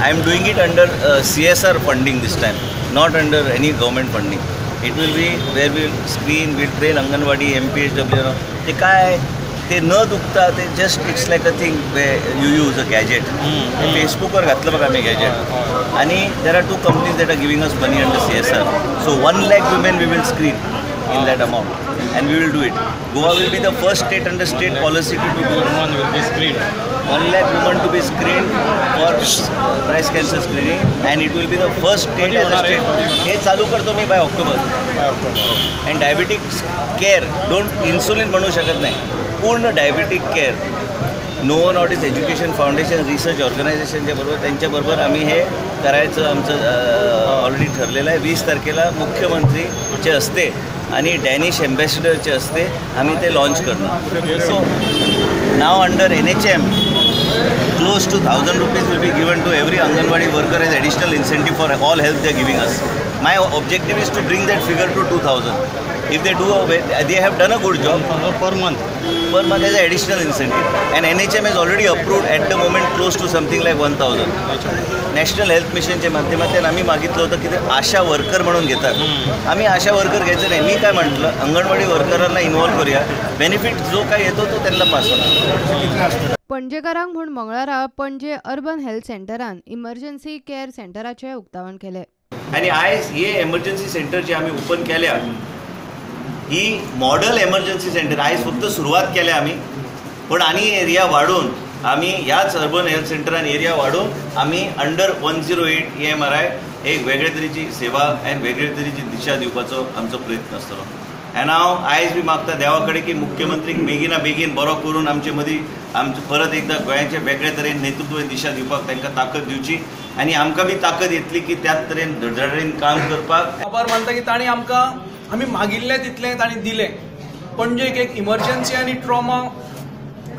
I am doing it under CSR funding this time, not under any government funding. It will be where we'll screen, we'll train anganwadi, MPHW. ते काय ते न दुखता ते just it's like a thing where you use a gadget. फेसबुकवर घातलं बघा मी gadget. आणि there are 2 companies that are giving us money under CSR. So 1 lakh women we will screen in that amount and we will do it. Goa will be the first state under state policy to do women will be screened. 1 lakh women to be screened for breast cancer screening and it will be the first state as a state. हे चालू करतो मी by October. And diabetic care, don't insulin म्हणू शकत नाही, पूर्ण diabetic care Novo Nordisk education foundation research ऑर्गनायझेशनच्या बरोबर त्यांच्याबरोबर आम्ही हे करायचं आमचं ऑलरेडी ठरलेलं आहे. 20 तारखेला मुख्यमंत्रीचे हस्ते आणि डॅनिश एम्बॅसिडरचे हस्ते आम्ही ते लॉन्च करणार. So now under NHM close to 1,000 rupees will be given to every Anganwadi worker as additional incentive for all help they are giving us. My objective is to bring that figure to 2,000. If they do, they have done a good job. Per month. Per month as an additional incentive. And NHM has already approved at the moment close to something like 1,000. National health मिशनच्या माध्यमातून आम्ही मागितलं होतं की ते आशा worker म्हणून घेतात. आम्ही आशा worker घ्यायचं नाही. मी काय म्हटलं, अंगणवाडी वर्करांना इन्व्हॉल्व करूया, बेनिफिट जो काय येतो तो त्यांना पास होणार. पणजेकारांक म्हूण मंगळारा पणजे अर्बन हेल्थ सेंटरान इमर्जन्सी केअर सेंटराचें उक्तावण केलें. आनी आयज हे एमर्जन्सी सेंटर जे आमी ओपन केल्या ही मॉडल एमर्जन्सी सेंटर आयज फक्त सुरवात केल्या आमी, पण आनी एरिया वाडोवन आमी ह्याच अर्बन हेल्थ सेंटरान एरिया वाडोवन आमी अंडर 108 EMRI एक वेगळे तरेची सेवा आनी वेगळे तरेची दिशा दिवपाचो आमचो प्रयत्न आसतलो. आनी हांव आयज बी मागता देवा कडेन की मुख्यमंत्रीक बेगिना बेगीन बरो करून आमचे मदीं आमचे परत एकदां गोंयाचे वेगळे तरेन नेतृत्व दिशा दिवपाक तांकां ताकद दिवची आनी आमकां बी ताकद येतली की त्याच तरेन धडधडीन काम करपाक. आभार मानता की तांणी आमकां आमी मागिल्लें तितलें तांणी दिलें. पणजेक एक इमर्जन्सी आनी ट्रॉमा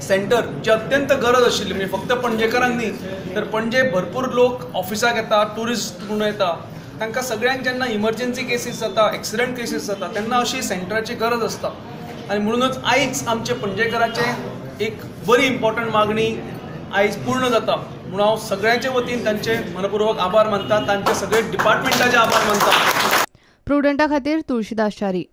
सेंटर जी अत्यंत गरज आशिल्ली, म्हणजे फक्त पणजेकारांक न्ही तर पणजे भरपूर लोक ऑफिसाक येता, ट्युरिस्ट म्हणून येता, तांकां सगळ्यांक जेन्ना इमर्जन्सी केसीस जाता, एक्सिडंट केसीस जाता तेन्ना अशी सेंटराची गरज आसता. आनी म्हणूनच आयज आमचे पणजेकाराचें एक बरी इम्पॉर्टंट मागणी आयज पूर्ण जाता म्हणून हांव सगळ्यांचे वतीन तांचे मनपूर्वक आभार मानता, तांचे सगळे डिपार्टमेंटाचे आभार मानता. प्रुडंटा खातीर तुळशीदास च्यारी.